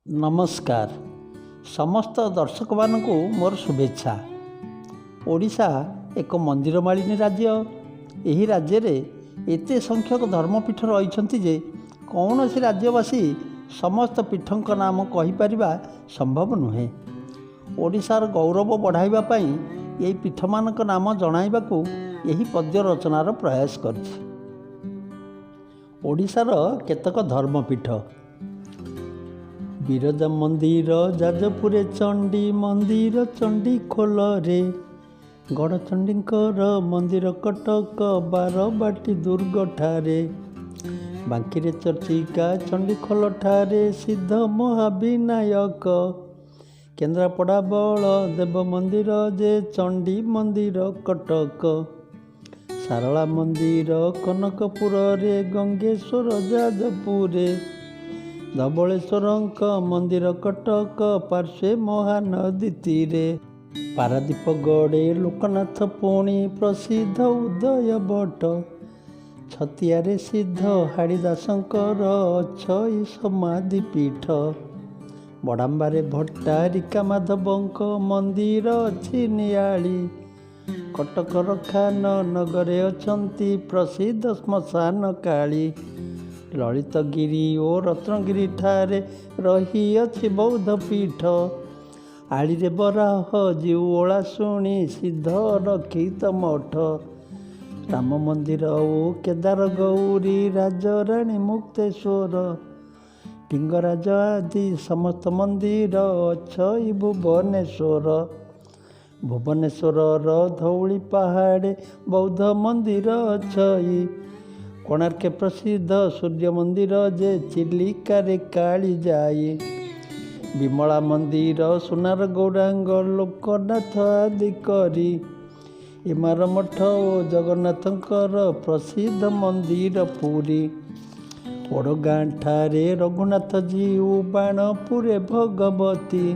ନମସ୍କାର, ସମସ୍ତ ଦର୍ଶକମାନଙ୍କୁ ମୋର ଶୁଭେଚ୍ଛା। ଓଡ଼ିଶା ଏକ ମନ୍ଦିରମାଳିନୀ ରାଜ୍ୟ। ଏହି ରାଜ୍ୟରେ ଏତେ ସଂଖ୍ୟକ ଧର୍ମପୀଠ ରହିଛନ୍ତି ଯେ କୌଣସି ରାଜ୍ୟବାସୀ ସମସ୍ତ ପୀଠଙ୍କ ନାମ କହିପାରିବା ସମ୍ଭବ ନୁହେଁ। ଓଡ଼ିଶାର ଗୌରବ ବଢ଼ାଇବା ପାଇଁ ଏହି ପୀଠମାନଙ୍କ ନାମ ଜଣାଇବାକୁ ଏହି ପଦ୍ୟ ରଚନାର ପ୍ରୟାସ କରିଛି। ଓଡ଼ିଶାର କେତେକ ଧର୍ମପୀଠ: ବିରଜା ମନ୍ଦିର ଯାଜପୁରେ, ଚଣ୍ଡୀ ମନ୍ଦିର ଚଣ୍ଡିଖୋଲରେ, ଗଡ଼ଚଣ୍ଡୀଙ୍କର ମନ୍ଦିର କଟକ ବାରବାଟୀ ଦୁର୍ଗଠାରେ, ବାଙ୍କିରେ ଚର୍ଚ୍ଚିକା, ଚଣ୍ଡିଖୋଲଠାରେ ସିଦ୍ଧ ମହାବିନାୟକ, କେନ୍ଦ୍ରାପଡ଼ା ବଳଦେବ ମନ୍ଦିର ଯେ ଚଣ୍ଡୀ ମନ୍ଦିର କଟକ, ଶାରଳା ମନ୍ଦିର କନକପୁରରେ, ଗଙ୍ଗେଶ୍ୱର ଯାଜପୁରେ, ଧବଳେଶ୍ୱରଙ୍କ ମନ୍ଦିର କଟକ ପାର୍ଶ୍ୱେ ମହାନଦୀ ତୀରେ, ପାରାଦୀପ ଗଡ଼େ ଲୋକନାଥ ପୁଣି ପ୍ରସିଦ୍ଧ ଉଦୟ ବଟ, ଛତିଆରେ ସିଦ୍ଧ ହାଡ଼ିଦାସଙ୍କର ଅଛଇ ସମାଧି ପୀଠ, ବଡ଼ାମ୍ବାରେ ଭଟ୍ଟାରିକା ମାଧବଙ୍କ ମନ୍ଦିର ଅଛି ନିଆଳି, କଟକର ଖାନ ନଗରେ ଅଛନ୍ତି ପ୍ରସିଦ୍ଧ ଶ୍ମଶାନ କାଳୀ, ଲଳିତଗିରି ଓ ରତ୍ନଗିରି ଠାରେ ରହିଅଛି ବୌଦ୍ଧ ପୀଠ, ଆଳିରେ ବରାହ ଜୀଉ ଓଳାଶୁଣି ସିଦ୍ଧ ରକ୍ଷିତ ମଠ, ରାମ ମନ୍ଦିର ଓ କେଦାର ଗୌରୀ ରାଜରାଣୀ ମୁକ୍ତେଶ୍ୱର, ଲିଙ୍ଗରାଜ ଆଦି ସମସ୍ତ ମନ୍ଦିର ଅଛଇ ଭୁବନେଶ୍ୱର। ଭୁବନେଶ୍ୱରର ଧଉଳି ପାହାଡ଼େ ବୌଦ୍ଧ ମନ୍ଦିର ଅଛଇ, କୋଣାର୍କେ ପ୍ରସିଦ୍ଧ ସୂର୍ଯ୍ୟ ମନ୍ଦିର ଯେ ଚିଲିକାରେ କାଳିଜାଇ, ବିମଳା ମନ୍ଦିର ସୁନାର ଗୌରାଙ୍ଗ ଲୋକନାଥ ଆଦି କରି, ଇମାର ମଠ ଓ ଜଗନ୍ନାଥଙ୍କର ପ୍ରସିଦ୍ଧ ମନ୍ଦିର ପୁରୀ, ଓଡ଼ଗାଁ ଠାରେ ରଘୁନାଥ ଜୀଉ, ବାଣପୁରେ ଭଗବତୀ,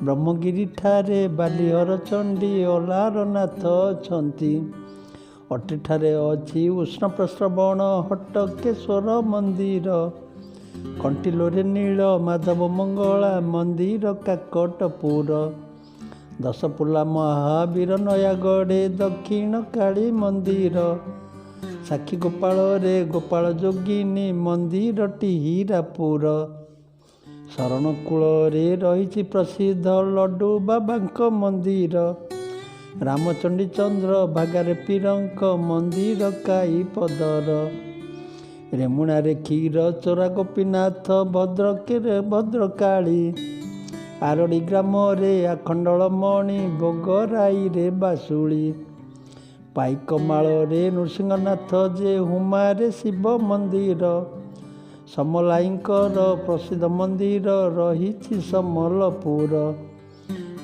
ବ୍ରହ୍ମଗିରି ଠାରେ ବାଲିହର ଚଣ୍ଡୀ ଅଲାରନାଥ ଅଛନ୍ତି, ଅଟିଠାରେ ଅଛି ଉଷ୍ଣ ପ୍ରସ୍ରବଣ ହଟକେଶ୍ୱର ମନ୍ଦିର, କଣ୍ଟିଲୋରେ ନୀଳ ମାଧବ ମଙ୍ଗଳା ମନ୍ଦିର କାକଟପୁର, ଦଶପଲ୍ଲା ମହାବୀର ନୟାଗଡ଼େ ଦକ୍ଷିଣ କାଳୀ ମନ୍ଦିର, ସାକ୍ଷୀଗୋପାଳରେ ଗୋପାଳ ଯୋଗିନୀ ମନ୍ଦିରଟି ହୀରାପୁର, ଶରଣକୂଳରେ ରହିଛି ପ୍ରସିଦ୍ଧ ଲଡ଼ୁ ବାବାଙ୍କ ମନ୍ଦିର, ରାମଚଣ୍ଡୀ ଚନ୍ଦ୍ର ଭାଗାରେ ପୀରଙ୍କ ମନ୍ଦିର କାଇପଦର, ରେମୁଣାରେ କ୍ଷୀର ଚୋରା ଗୋପୀନାଥ, ଭଦ୍ରକରେ ଭଦ୍ରକାଳୀ, ଆରଡ଼ି ଗ୍ରାମରେ ଆଖଣ୍ଡଳମଣି, ଭୋଗରାଇରେ ବାସୁଳି, ପାଇକମାଳରେ ନୃସିଂହନାଥ ଯେ ହୁମାରେ ଶିବ ମନ୍ଦିର, ସମଲାଇଙ୍କର ପ୍ରସିଦ୍ଧ ମନ୍ଦିର ରହିଛି ସମ୍ବଲପୁର,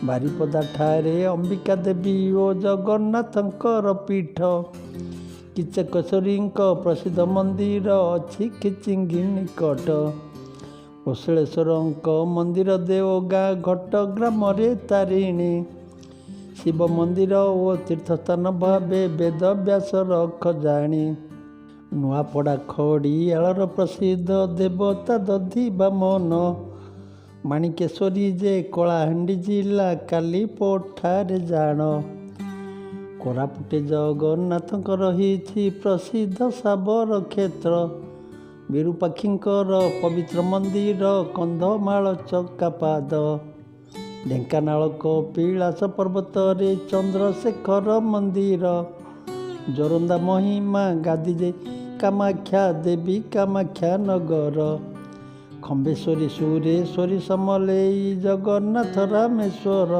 ବାରିପଦାଠାରେ ଅମ୍ବିକା ଦେବୀ ଓ ଜଗନ୍ନାଥଙ୍କର ପୀଠ, କିଚକେଶ୍ୱରୀଙ୍କ ପ୍ରସିଦ୍ଧ ମନ୍ଦିର ଅଛି ଖିଚିଙ୍ଗି ନିକଟ, କୁଶଳେଶ୍ୱରଙ୍କ ମନ୍ଦିର ଦେଓଗାଁ ଘଟ ଗ୍ରାମରେ ତାରିଣୀ, ଶିବ ମନ୍ଦିର ଓ ତୀର୍ଥସ୍ଥାନ ଭାବେ ବେଦବ୍ୟାସ ରଖ ଜାଣି, ନୂଆପଡ଼ା ଖଡ଼ିଆଳର ପ୍ରସିଦ୍ଧ ଦେବତା ଦଧି ବାମନ, ମାଣିକେଶ୍ୱରୀ ଯେ କଳାହାଣ୍ଡି ଜିଲ୍ଲା କାଲିପଠାରେ ଜାଣ, କୋରାପୁଟେ ଜଗନ୍ନାଥଙ୍କ ରହିଛି ପ୍ରସିଦ୍ଧ ଶାବର କ୍ଷେତ୍ର, ବିରୂପାକ୍ଷୀଙ୍କର ପବିତ୍ର ମନ୍ଦିର କନ୍ଧମାଳ ଚକାପାଦ, ଢେଙ୍କାନାଳ କପିଳାସ ପର୍ବତରେ ଚନ୍ଦ୍ରଶେଖର ମନ୍ଦିର, ଜୋରନ୍ଦା ମହିମା ଗାଦି ଯେ କାମାକ୍ଷା ଦେବୀ କାମାକ୍ଷା ନଗର, ଖମ୍ବେଶ୍ୱରୀ ସୁରେଶ୍ୱରୀ ସମଲେଇ ଜଗନ୍ନାଥ ରାମେଶ୍ୱର,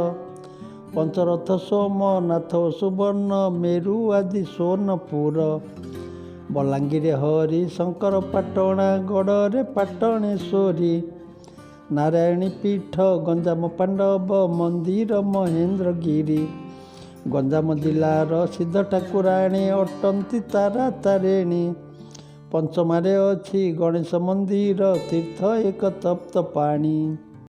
ପଞ୍ଚରଥ ସୋମନାଥ ସୁବର୍ଣ୍ଣ ମେରୁ ଆଦି ସୋନପୁର, ବଲାଙ୍ଗୀରେ ହରି ଶଙ୍କର ପାଟଣା ଗଡ଼ରେ ପାଟଣେଶ୍ୱରୀ, ନାରାୟଣୀ ପୀଠ ଗଞ୍ଜାମ ପାଣ୍ଡବ ମନ୍ଦିର ମହେନ୍ଦ୍ରଗିରି, ଗଞ୍ଜାମ ଜିଲ୍ଲାର ସିଦ୍ଧ ଠାକୁରାଣୀ ଅଟନ୍ତି ତାରା ତାରିଣୀ, ପଞ୍ଚମାରେ ଅଛି ଗଣେଶ ମନ୍ଦିର ତୀର୍ଥ ଏକ ତପ୍ତ ପାଣି।